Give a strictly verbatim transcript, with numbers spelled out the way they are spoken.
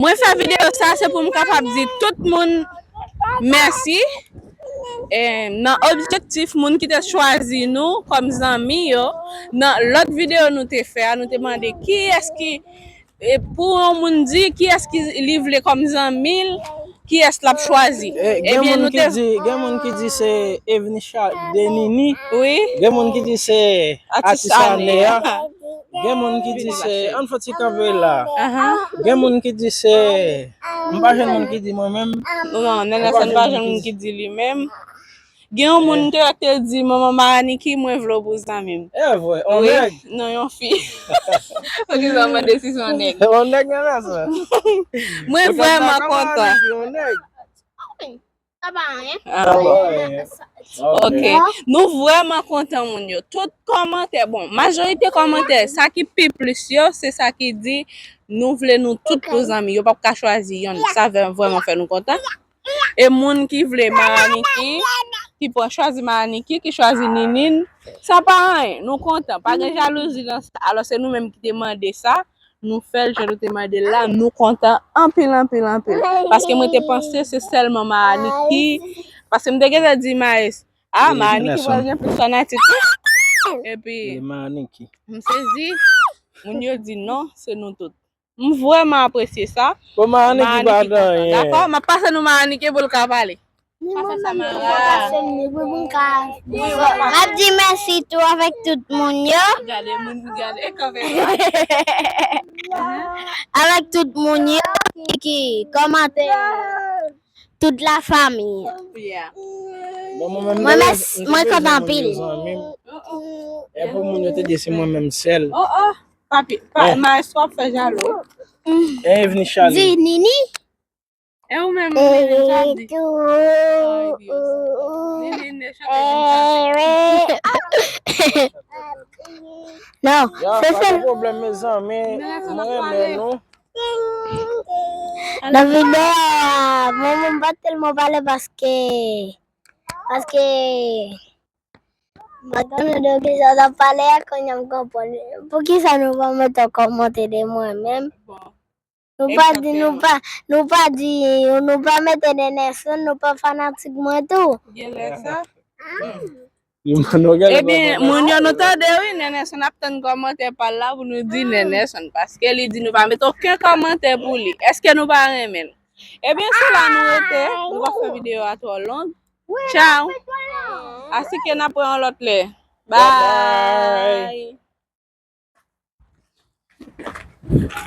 Mwen fè videyo sa, se pou m kapab di tout moun mèsi. E, nan objektif moun ki te chwazi nou kòm zanmi yo, nan lòt videyo nou te fè a, nou te mande kiyès ki, e, pou yon moun di kiyès ki li vle kòm zanmi l, kiyès l ap chwazi. E, gen Ebyen, moun nou ki te di, gen moun ki di se Evni Cha-, Denini. Wi. Gen moun ki di se Atis Atis Ane Ane a. a. Gen moun ki di se, ann fè ti kanpe la. Ahan. Gen moun ki di se, m pa jwenn moun ki di mwen menm. Non, Nènèson pa jwenn moun ki di li menm. Gen yon moun te, te di, "Manman Maraniki, mwen vle w pou zanmi m." E vre, on Wi, nèg. Non, yon fi. Poukisa w mande si se yon nèg? On nèg, Nènèson. Mwen Ou tap vrèman dakò kontan. Maraniki, on nèg. Sa pa anyen. Ah, Sa pa bon. anyen. Ok. Ok. Nou vrèman kontan moun yo. Tout kòmantè, bon, majorite kòmantè, sa ki pi plis yo, se sa ki di, "Nou vle nou tout pou zanmi." Yo p ap ka chwazi yonn. Sa vè-, vrèman fè nou kontan. E moun ki vle Maraniki, ki pran chwazi Maraniki, ki chwazi Ninin, sa pa anyen. Nou kontan. Pa gen jalouzi nan sa. Alò, se nou menm ki te mande sa. Nou fè l jan nou te mande l la. Nou kontan anpil, anpil, anpil. Paske mwen te panse se sèlman Maraniki. Paske m te gentan di Maes, "Ah, Maraniki pral gen plis fanatik wi." Epi, Maraniki. M sezi, moun yo di non, se nou tout. M vrèman apresye sa. Bon, Maraniki pa Maraniki kontan. Dakò, m ap pase nou Maraniki pou l ka pale. Ni mwen menm tou, fò pase m li pou m ka. M ap di mèsi tou avèk tout moun yo. Gade moun, gade, kanpe. Avèk tout moun yo ki, ki kòmante. Tout la fami. Yeah. Bon, mwen menm, Mwen mèsi, mwen kontan anpil. Zanmi m. E pou moun yo te di se mwen menm sèl. Oh, oh. Papi, pa, Eh. Maestro ap fè jalou. E vini Charlie. Di Nini. E ou menm, Nini, sa di? Ay, Dios. Nini, ne chante. Non, Ya, se pa sèl de pwoblèm, mezanmi. Mwen renmen nou. Nan videyo a, mwen, mwen pa tèlman pale paske, paske, mwen tande de kisa w t ap pale a, kounye a m konprann. Poukisa nou pa mete yon kòmantè de mwen menm? Bon. Nou pa di, nou pa, nou pa di, nou pa mete Nènèson, nou pa fanatik mwen tou. Genlè sa. Ebyen, moun yo nou tande wi, Nènèson ap tann kòmantè pa l la pou nou di Nènèson, paske li di nou pa mete okenn kòmantè pou li. Èske nou pa renmen l? Ebyen, se la nou rete, nou pa fè videyo a twò long. Tchao. Asike n ap wè yon lòt lè. Bye. Bye.